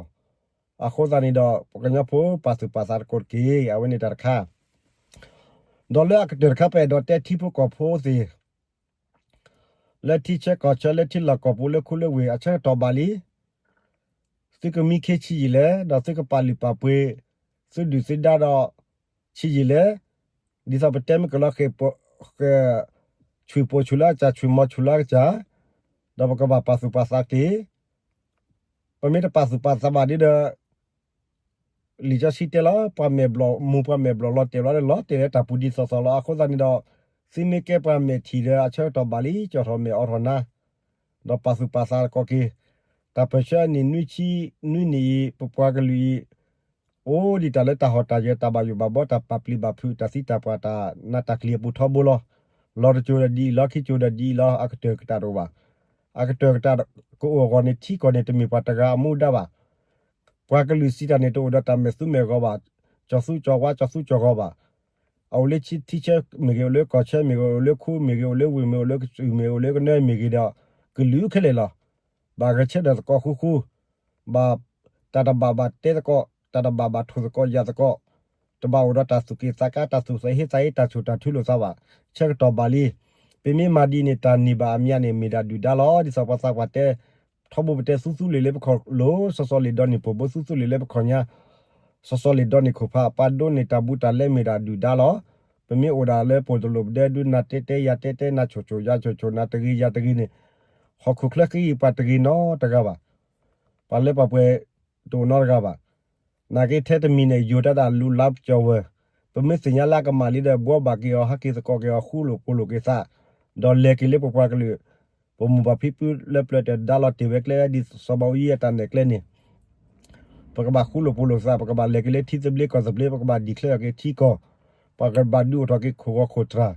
အဃိသတးန့ၣ်ဒီး ပကညီဖိပာ်သူၣ်ပာ်သးတကိးတက့ၢ်. အဝဲန့ၣ်တၢ်တခါ, ဒီးလၢအကတၢၢ်တခါ ပအဲၣ်ဒိးတဲထံဖိကီၢ်ဖိသ့ၣ် လၢထံဆၢကီၢ်ဆၢ လၢထံလီၢ်ကီၢ်ပူၤ လၢခူလၢဝ့ၢ် အဆၢကတီၢ်ဘၣ်လံ. သုကမံခ့ဆံးယံာ်လဲၣ်, ဒီးသုကပာ်လုၢ်ပာ်ပှ့ၤ သုဒုၣ်သုဒါဒီး ဆံးယံာ်လဲၣ်, ဒ်သိးပတဲမ့ၢ်ကလီၤဃဲၤ ဆွံၣ်ပိာ်ဆူၣ်လၢအကစၢ် ဆွံၣ်မီၤဆူၣ်လၢအကစၢ်, ဒီးပကဘၣ်ပာ်သူၣ်ပာ်သးတက့ၢ်. ပမ့ၢ်တပာ်သူၣ်ပာ်သးဘၣ်ဒီး လံာ်စီဆှံတဲလီၤ ပှၤမဲာ်ဘျီၣ်မူ ပှၤမဲာ်ဘျီၣ်လီၤတဲာ်လီၤဒီး လီၤတဲာ်လၢတၢ်ပူၤဒ်သိးသိးလီၤ. အဃိသတးန့ၣ်ဒီး သုမ့ၢ်ကဲပှၤမဲာ်ထံၣ်ဒီး အဆၢကတီၢ်ဘၣ်လံ ကၠီၣ်ထီၣ်မဲာ်အိးထီၣ်နါ, ဒီးပာ်သူၣ်ပာ်သးတကိးက့ၤ. တၢ်ပၢၢ်ဆၢအနံၣ်နွံဆံနွံနံၣ်အံၤ ပပှၤကလုာ်အံၤ အိၣ်ဒံးတၢ်လၢတၢ်ဟီၣ်တၢ်ယၢၤ တၢ်ဘၣ်ယိၣ်ဘၣ်ဘီ တၢ်ပာ်ပျံၤဘၣ်ဖုး တၢ်သံတၢ်ပှၢ် တၢ်နးတၢ်ကျံၤအပူၤထီဘိလီၤ. လီၤတစိၤဒီးဒ်အံၤလီၤ, ခံစိၤဒီးဒ်အံၤလီၤ, အကတၢၢ်ကတၢၢ်တအိၣ်ဘၣ်. အကတၢၢ်ကတၢၢ်ကအိၣ်အဂီၢ်န့ၣ် ထံကီၢ်န့ၣ် တမ့ၢ်ပှၤတဂၤအမူဒါဘၣ်. ပှၤကလုာ်စံးတၢ်န့ၣ် တအိၣ်ဒီးတၢ်မဲာ်သူမဲာ်ဂီၤဘၣ်, ကၠီၤသူကၠီၤဝါ ကၠီၤသူကၠီၤဂီၤဘၣ်. အအိၣ်လၢထံဆၢမ့ၢ်ဂ့ၤ, အိၣ်လၢကီၢ်ဆၢမ့ၢ်ဂ့ၤ, အိၣ်လၢခူမ့ၢ်ဂ့ၤ, အိၣ်လၢဝ့ၢ်မ့ၢ်, အိၣ်လၢကစၢၢ်မ့ၢ်, အိၣ်လၢကနၢမ့ၢ်ဂ့ၤဒီး ကလုာ်ခဲလၢာ်လီၤ. ဘၣ်ဂဲၤဆၢထၢၣ်သကိးဃူဃူ, ဘၣ်တၢ်တဘၣ်ဘၣ်တဲသကိး, တၢ်တဘၣ်ဘၣ်ထိၣ်သကိးယာ်သကိး, တဘၣ်အိၣ်ဒီးတၢ်သူၣ်က့ၣ်သးကါ, တၢ်သူၣ်သးဟ့သးဟ့, တၢ်ဆိၣ်တၢ်ထုလိာ်သးဘၣ်. ဆၢကတီၢ်ဘၣ်လံ. ပမ့ၢ်မၤဒ်န့ၣ် တၢ်န့ၢ်ဘၣ်အမံၤန့ၣ် မ့ၢ်ဒၣ်ဒုၣ်ဒါလီၤ. ဒ်သိးပှၤသးပှၢ်တဲ, ထီဘိပတဲသူသူလ့ၤလၢပခီၣ်လိၤ, စီၤစီၤလ့ၤဒီးန့ၢ်ပိာ်ဘိ, သူသူလ့ၤလၢပခီၣ်ညါ, စီၤစီၤလ့ၤဒီးန့ၢ်ခိၣ်ဖး, ပှၤဒိးန့ၢ်တၢ်ဘူးတၢ်လဲမ့ၢ်ဒၣ်ဒုၣ်ဒါလီၤ. ပမ့ၢ်အိၣ်ဒၣ်လၢပိာ်တလိၣ်ပဒဲဒုး နၤတဲတဲယၤတဲတဲ, နၤဆိၣ်ဆိၣ်ယၤဆိၣ်ဆိၣ်, နၤတဂ့ၤယၤတဂ့ၤန့ၣ်, ဟီၣ်ခိၣ်ချၢဃံအံၤ ပှၤတဂ့ၤနီတဂၤဘၣ်. ပှၤလၢပှၤပှဲၤတအိၣ်နီတဂၤဘၣ်. နာ်က့ထဲတမံၤန့ၣ် ယိၤတၢ်ဒၣ်လူလါပကၠီၤဝဲၤ, ပမ့ၢ်သ့ၣ်ညါလၢအကမၣ်လံဒီး ဘှီဘၣ်က့ၤအီၤ, ဟးက့ၤသကိးက့ၤအီၤ, ဃူလိာ်ဖိးလိာ်က့ၤသး, ဒီးလဲၤက့ၤလၢပပှၤကလုာ်, ပမိၢ်ပၢ်ဖံဖုလၢပျၢၤတၢ်ဒါလီၤတ့ၢ်ဝဲကျဲ ဒ်စီၤဘးအူယံအတၢ်နဲၣ်ကျဲန့ၣ် ပကဘၣ်ဃူလိာ်ဖိးလိာ်သး, ပကဘၣ်လဲၤက့ၤလၢထံသဘျ့ကီၢ်သဘျ့, ပကဘၣ် declare က့ၤထံကီၢ်, ပကဘၣ်ဒုးအိၣ်ထီၣ်က့ၤခိၣ်ဂီၤခိၣ်သရၣ်.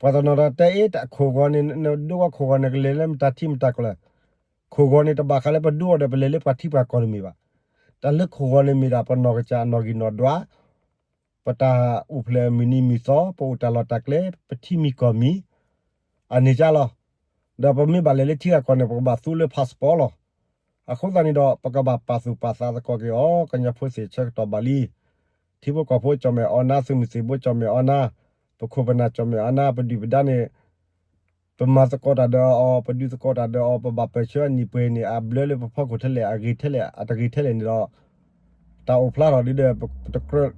ပှၤတနီၤဒီးတဲ အ့ တၢ်ခိၣ်ဂီၤန့ၣ် နဒုးဝဲခိၣ်ဂီၤန့ၣ် ကလဲၤလၢမတၤထံမတၤကီၢ်လဲၣ်. ခိၣ်ဂီၤန့ၣ် တဘၣ်ဃးလၢပဒုးအီၤဒီး ပလဲၤလၢပှၤထံပှၤကီၢ်တမ့ၢ်ဘၣ်. တၢ်လၢခိၣ်ဂီၤန့ၣ်မ့ၢ်ဒၣ်ပနီၢ်ကစၢ်အနီၢ်ဂံၢ်နီၢ်ဒွး, ပတၢ်အိၣ်ဖျဲၣ်မုၢ်နံၤမုၢ်သီ ပအိၣ်တၢ်လီၢ်တၢ်ကျဲ ပထံမံၤကီၢ်မံၤ အန့ၣ်ကၢ်လီၤ. ဒီးပမ့ၢ်ဘၣ်လဲၤလၢထံဂၤကီၢ်န့ၣ် ပကဘၣ်သူလၢ passport လီၤ. အဃိသတးန့ၣ်ဒီး ပကဘၣ်ပာ်သူၣ်ပာ်သးသကိးက့ၤအီၤ ကညီဖိသ့ၣ်ဆၢကတီၢ်ဘၣ်လံ. ထံဖိကီၢ်ဖိကၠီၣ်မဲာ်အီနါ သုးမုၢ်သံၣ်ဘိကၠီၣ်မဲာ်အီနါ ပခိၣ်ပနၢ်ကၠီၣ်မဲာ်အီနါ ပဒုၣ်ပဒါန့ၣ် ပမၤသကိးတၢ်ဒီးအီၤ ပဒုးသကိးတၢ်ဒီးအီၤ ပဘၣ်ပၢၢ်ဆၢအနံၣ်ပှဲၤန့ၣ် အဘျၢလၢပဖီခိၣ်ထဲလဲၣ် အဂ့ၤထဲလဲၣ် အတဂ့ၤထဲလဲၣ်န့ၣ်ဒီး တၢ်အိၣ်ဖျါထီၣ်ဒ်ဒီး ပတကြၢး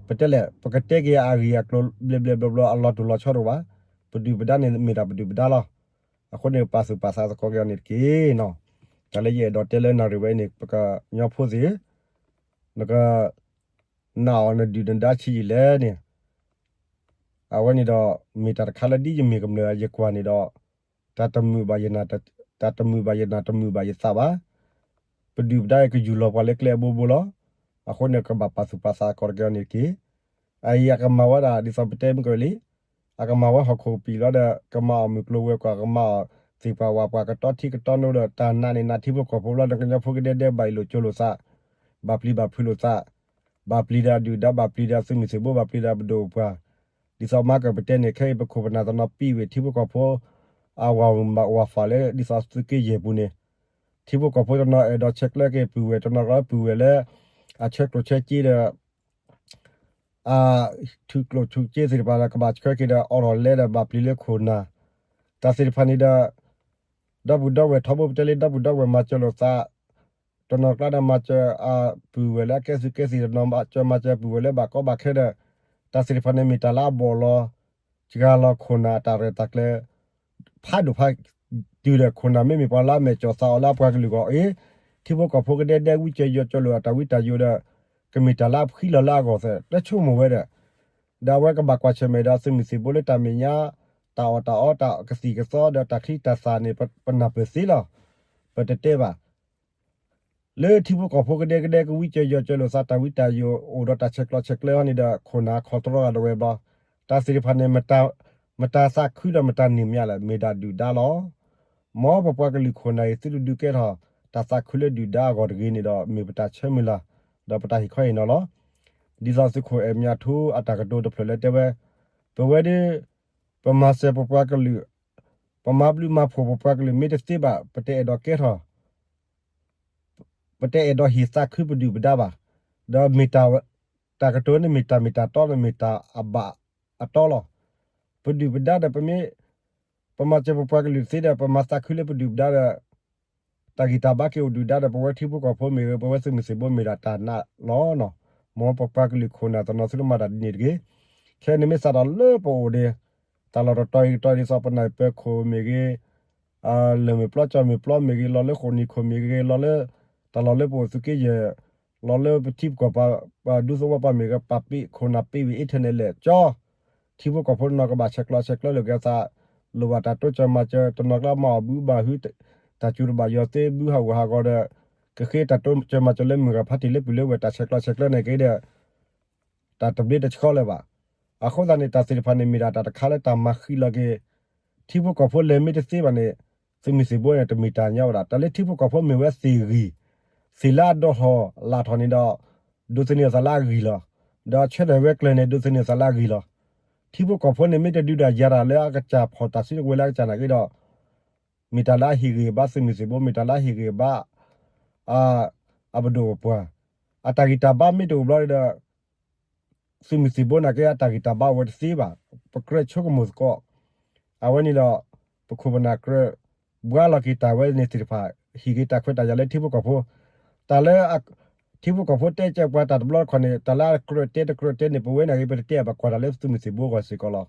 ပတဲလဲၣ် ပကတဲက့ၤအဂ့ၢ်အကျိၤဘျဲၣ်ဘျဲၣ်ဘျီဘျီ အလီၤတူၢ်လီၤဆီတအိၣ်ဘၣ်. ပဒုၣ်ပဒါန့ၣ် မ့ၢ်တၢ်ပဒုၣ်ပဒါလီၤ. အဃိန့ၣ် ပာ်သူၣ်ပာ်သးသကိးက့ၤအီၤန့ၣ်တက့ၢ်နီၤ. တၢ်လၢယအဲၣ်ဒိးတဲလၢနၣ်ရံၣ်ဝဲအံၤန့ၣ် ပကညီဖိသ့ၣ် နက နာ်အီၤနဒုၣ်နဒါဆံးယံာ်လဲၣ်န့ၣ် အဝဲန့ၣ်ဒီး မ့ၢ်တၢ်တခါလၢဒ်ယမ့ၢ်ကမျၢၢ်ယကွၢ်န့ၣ်ဒီး တၢ်တမုာ်ဘၣ်ယနၢ် တၢ်တမုာ်ဘၣ်ယနၢ် တမုာ်ဘၣ်ယသးဘၣ်. ပဒုၣ်ပဒါအံၤကယူၢ်လီၤပှၤလၢကျဲအဘိဘိလီၤ. အဃိန့ၣ် ကဘၣ်ပာ်သူၣ်ပာ်သးကီးတက့ၤအီၤန့ၣ်တက့ၢ်. အအံၤအကမၤဝဲဒၣ် ဒ်သိးပတဲမုၢ်ကီၢ်လံ အကမၤဝဲဟီၣ်ခိၣ်ကပံာ်လီၤဒီး ကမၤအီၣ်မုၢ်ကျိၤဝဲၤကွာ် ကမၤအီၣ်သ့ၣ်ပှၢ်ဝၣ်ပှၢ် ကတီထံကတီနိဒီး တၢ်နာ်န့ၣ် နာ်ထံဖိကီၢ်ဖိလီၤဒီး ကညီဖိကဒဲကဒဲ ဘၣ်အ့ၣ်လိာ်ကၠိလိာ်သး ဘၣ်ပျံၤဘၣ်ဖုးလိာ်သး ဘၣ်ပျံၤဒီးအဒုၣ်ဒါ ဘၣ်ပျံၤဒီးသုးမုၢ်သံၣ်ဘိ ဘၣ်ပျံၤဒီးပဒိၣ်ပပှၢ်. ဒ်သိးမၤကၢၢ်ပတဲန့ၣ် ခဲအံၤပခိၣ်ပနၢ်တနီၤ ပံးဝဲထံဖိကီၢ်ဖိ အဝၤဝၤဖးလၢ ဒ်သိးသုးက့ယဲၢ်ပူၤန့ၣ် ထံဖိကီၢ်ဖိတနီၤအဲၣ်ဒိးဆဲးကျၢက့ၤပုၢ်ဝဲၢ် တနီၤကျီပုၢ်ဝဲၢ်လၢ အဆၢကျိၣ်ဆၢစ့ဒီး အ ထုးကျိၣ်ထုးစ့သ့ၣ်တဖၣ်ဒီး ကဘၣ်ဆှၢက့ၤဒီး အိးထီၣ်လဲဒီး ဘၣ်ပျံၤလၢခိၣ်နၢ် တၢ်သ့ၣ်တဖၣ်န့ၣ်ဒီး ဒီပုၢ်ဒီဝဲၢ်ထီဘိ ပတဲလၢဒီပုၢ်ဒီဝဲၢ်မၤစၢၤလိာ်သး တနီၤကျါဒီးမၤစၢၤအပုၢ်ဝဲၢ်လၢအကဲသုးကဲသံၣ် တနီၤမၤစၢၤမၤစၢၤပုၢ်ဝဲၢ်လၢဘၣ်ကီဘၣ်ခဲဒီး တၢ်သ့ၣ်တဖၣ်န့ၣ် မ့ၢ်တၢ်လၢအဘီၣ်လီၤ စှၤလီၤခိၣ်နၢ်အတၢ်ရဲၣ်တၢ်ကျဲၤ ဖးဒိၣ်ဖးတုၤဒီး ခိၣ်နၢ်မ့မ့ၢ်ပှၤလၢအမဲာ်ကီၢ်သးအီၤလၢအပှၤကလုာ်အဂီၢ်အံၤ ထံဖိကီၢ်ဖိကဒဲဒဲ ဝံကၢယီၤကၠီလိာ်အတၢ်ဝံတၢ်ယိာ်ဒီး ကမ့ၢ်တၢ်လၢအဖှံလီၤလၢအဂီၢ်သ့ၣ် တဆိကမိၣ်ဝဲဒီး ဒီးအဝဲကဘၣ်ကွၢ်ဆၢၣ်မဲာ်ဒီးသုးမုၢ်သံၣ်ဘိလၢတၢ်မဲာ်ညါ တၢ်အီၣ်တၢ်အီ တၢ်ကသံၣ်ကသီဒီးတၢ်ချံတၢ်သၣ်န့ၣ် ပနၢ်ပၢၢ်သ့လီၤ. ပတတဲဘၣ် လၢထံဖိကီၢ်ဖိကဒဲကဒဲ ကဝံကၢယီၤကၢလိာ်သး တၢ်ဝံတၢ်ယိာ်အိၣ်ဒီးတၢ်ဆဲးကျိးဆဲးကျၢဟီန့ၣ်ဒီး ခိၣ်နၢ်ခီတြီဂၤဒဝဲဘျီ တၢ်သ့ၣ်တဖၣ်န့ၣ် မတၤသးခုဒီးမတၤန့ၢ်မးလဲၣ် မ့ၢ်ဒၣ်ဒုၣ်ဒါလီၤ. မ်ပပှၤကလုာ်ခိၣ်နၢ်အံၤ သုတဒုးကဲထီၣ် တၢ်သးခုလၢဒုၣ်ဒါအဂီၢ်တဂ့ၤန့ၣ်ဒီး မ့ၢ်ပတၢ်ဆၢမုၢ်လၢ် ဒီးပတၢ်ဟ့ၣ်ခီဟ့ၣ်နီၤလီၤ. ဒ်သိးသုးခိၣ်အဲၣ်မၠးထူအတၢ်ကတိၤတဖျၢၣ်လၢတဲဝဲ ပဝဲဒၣ် ပမၤစၢၤပပှၤကလုာ် ပမၤဘျုးမၤဖှိၣ်ပပှၤကလုာ်မ့ၢ်တသ့ဘၣ် ပတအဲၣ်ဒိးကဲထီၣ် ပတအဲၣ်ဒိးဟ့ၣ်သးခုပဒုၣ်ပဒါဘၣ်. ဒီးမ့ၢ်တၢ် တၢ်ကတိၤန့ၣ်မ့ၢ်တၢ်မ့ၢ်တၢ်တီ မ့ၢ်တၢ်အဘၣ်အတီလီၤ. ပဒုၣ်ပဒါဒီးပမ့ၢ် ပမၤစၢၤပပှၤကလုာ်သ့ဒီး ပမၤသးခုလၢပဒုၣ်ပဒါဒီး တၢ်ဂံၢ်တၢ်ဘါက့ၤအိၣ်ဒုၣ်ဒါဒီး ပဝဲထံဖိကီၢ်ဖိမ့ၢ်ဂ့ၤ ပဝဲသုးမုၢ်သံၣ်ဘိမ့ၢ်ဒၣ်တၢ်နာ်လီၤ. မ်ပပှၤကလုာ်ခိၣ်နၢ်တနီၤသုတမၤတၢ်ဒ်န့ၣ်တဂ့ၤ. ခဲအံၤန့ၣ်မ့ၢ်စးထီၣ်လၢပအိၣ်ဒီး တၢ်လီၢ်တတီၤအံၤတတီၤဒ်သိးပနၢ်ပၢၢ်ခိၣ်မ့ၢ်ဂ့ၤ လၢၢ်မ့ၢ်ပျီကၠီမ့ၢ်ပျီမ့ၢ်ဂ့ၤ လီၤလၢဃိာ်နံၤခိၣ်မ့ၢ်ဂ့ၤ လီၤလၢ တၢ်လီၢ်လၢပအိၣ်သုးက့ယဲၢ် လီၤလၢပထံပကီၢ်ပှၤ ပှၤဒူသဝီပှၤမ့ၢ်ဂ့ၤ ပာ်ပ့ၢ်ခိၣ်နၢ်ပ့ၢ်ဝံၤ internet လဲၣ်ကၠီ ထံဖိကီၢ်ဖိတနီၤကဘၣ်ဆဲးကျိးဆဲးကျၢလိာ်က့ၤအသး လိၣ်ဘၣ်တၢ်တိစၢၤမၤစၢၤ တနီၤကျါမၤအီၣ်ဘုဘၣ်ဟု တၢ်စူၤတဘၣ်ယီၤသ့ ဘုဟးဂူာ်ဟးဂီၤဒီး ကဃ့တၢ်တိစၢၤမၤစၢၤလၢမုၢ်ဂၤဖးတံၢ်လၢပုၢ်လၢဝဲၢ် တၢ်ဆဲးကျိးဆဲးကျၢန့ၣ်က့ၤဒီး တၢ်တဘျ့တဆှီလၢၤဘၣ်. အဃိသတးန့ၣ် တၢ်သ့ၣ်တဖၣ်န့ၣ် မ့ၢ်ဒၣ်တၢ်တခါလၢတၢ်မၤဃံးလီၤက့ၤ ထံဖိကီၢ်ဖိလဲၤမ့ၢ်တသ့ဘၣ်န့ၣ် သုးမုၢ်သံၣ်ဘိန့ၣ် တမ့ၢ်တၢ်ညီဝဲဒၣ် တၢ်လၢထံဖိကီၢ်ဖိမ့ၢ်ဝဲသ့ၣ်ဂံၢ် သ့ၣ်လၢအဒိးထီၣ်လၢ်ထီၣ်န့ၣ်ဒီး ဒိးသန့ၤအသးလၢအဂံၢ်လီၤ. ဒီးဆၢထၢၣ်ဝဲကျၢၤန့ၣ် ဒိးသန့ၤအသးလၢအဂံၢ်လီၤ. ထံဖိကီၢ်ဖိန့ၣ်မ့ၢ်တဒုးဒၣ်ယၤတၢ်လၢအကစၢ်ဖီၣ်တၢ်စုတဝဲလၢအကစၢ်နာ်က့ဒီး မ့ၢ်တၢ်လၢအဟ့ၣ်ဂံၢ်ဘါသုးမုၢ်သံၣ်ဘိ မ့ၢ်တၢ်လၢအဟ့ၣ်ဂံၢ်ဘါ အပဒိၣ်ပပှၢ် အတၢ်ဂံၢ်တၢ်ဘါမ့ၢ်တအိၣ်ဘျီဒီး သုးမုၢ်သံၣ်ဘိနာ်က့ အတၢ်ဂံၢ်တၢ်ဘါအိၣ်ဝဲတသ့ဘၣ်. ပကြၢးဆိကမိၣ်သကိး အဝဲန့ၣ်ဒီး ပခိၣ်ပနၢ်ကြၢး ဘှါလီၤက့ၤတၢ်ဝဲန့ၣ်သ့ၣ်တဖၣ် ဟ့ၣ်က့ၤတၢ်ခွဲးတၢ်ယာ်လၢထံဖိကီၢ်ဖိ တၢ်လၢ ထံဖိကီၢ်ဖိတဲကဲပှၤတၢ်တဘျီတခီၣ်န့ၣ် တၢ်လၢအကြၢးတဲတကြၢးတဲန့ၣ် ပဝဲနာ်က့ ပတတဲဘၣ်ကွၢ်တၢ်လၢသုးမုၢ်သံၣ်ဘိအဂီၢ်စ့ၢ်ကီးလီၤ.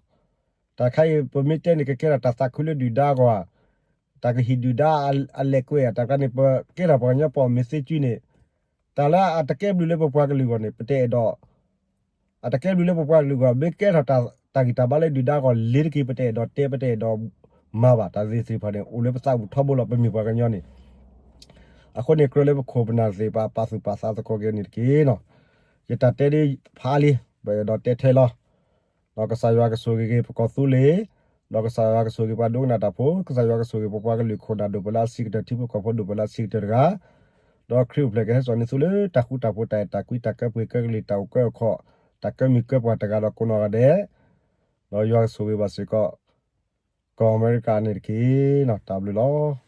တၢ်ခါအံၤ ပမ့ၢ်တဲန့ၣ် ကကဲထီၣ်တၢ်သးခုလၢဒုၣ်ဒါအဂီၢ်ဧါ, တၢ်ကဟံးဒုၣ်ဒါအလဲၤကွဲးဧါ, တၢ်ကျါန့ၣ် ပကဲထီၣ်ပှၤကညီပအီၣ်မ့ၢ်သ့ကုန့ၣ် တၢ်လၢအတကဲဘျုးလၢပပှၤကလုာ်အဂီၢ်န့ၣ် ပတအဲၣ်ဒိး အတကဲဘျုးလၢပပှၤကလုာ်အဂီၢ် မ့ၢ်ကဲထီၣ်တၢ်ဂံၢ်တၢ်ဘါလၢဒုၣ်ဒါအဂီၢ်လ့ၤတက့ၢ် ပတအဲၣ်ဒိးတဲ ပတအဲၣ်ဒိးမၤဘၣ် တၢ်သ့ၣ်တဖၣ်န့ၣ် အိၣ်လၢပသးပူၤထီဘိလီၤ ပမ့ၢ်ပှၤကညီန့ၣ်. အဃိန့ၣ် ကြၢးလၢပခိၣ်ပနၢ်သ့ၣ်တဖၣ် ပာ်သူၣ်ပာ်သးသကိးက့ၤန့ၣ်တက့ၢ်နီၤ. ယတၢ်တဲဒ်ဖးလံ, ပအဲၣ်ဒိးတဲထဲလီၤ. ဒီးကစၢ်ယွၤကဆိၣ်ဂ့ၤက့ၤပကီၢ်သူလ့ၤ, ဒီးကစၢ်ယွၤကဆိၣ်ဂ့ၤပှၤဒိကနၣ်တၢ်ဖိ, ကစၢ်ယွၤကဆိၣ်ဂ့ၤပပှၤကလုာ်ခိၣ်နၢ်ဒိၣ်ပှၤလၢအဆံးကတၢၢ် ထံဖိကီၢ်ဖိဒိၣ်ပှၤလၢအဆံးကတၢၢ်တဂၤ, ဒီးခရံာ်အိၣ်ဖျဲၣ်ကဟဲစိာ်န့ၢ်သုလၢတၢ်ဃူတၢ်ဖိး တၢ်အဲၣ်တၢ်ကွံ တၢ်ကၢပှ့ၤကၢကလံၤ တၢ်အိၣ်ကၢအိၣ်ခီၣ်, တၢ် တၢ်ကၢမံၤကၢပှၤတဂၤဒီးကိးနီၢ်ဂၤဒဲး, ဒီးယွၤကဆိၣ်ဂ့ၤဘၣ်စ့ၢ်ကီး ကီၢ်အမဲရကၤန့ၣ်တက့ၢ်. တၢ်ဘျုးလီၤ.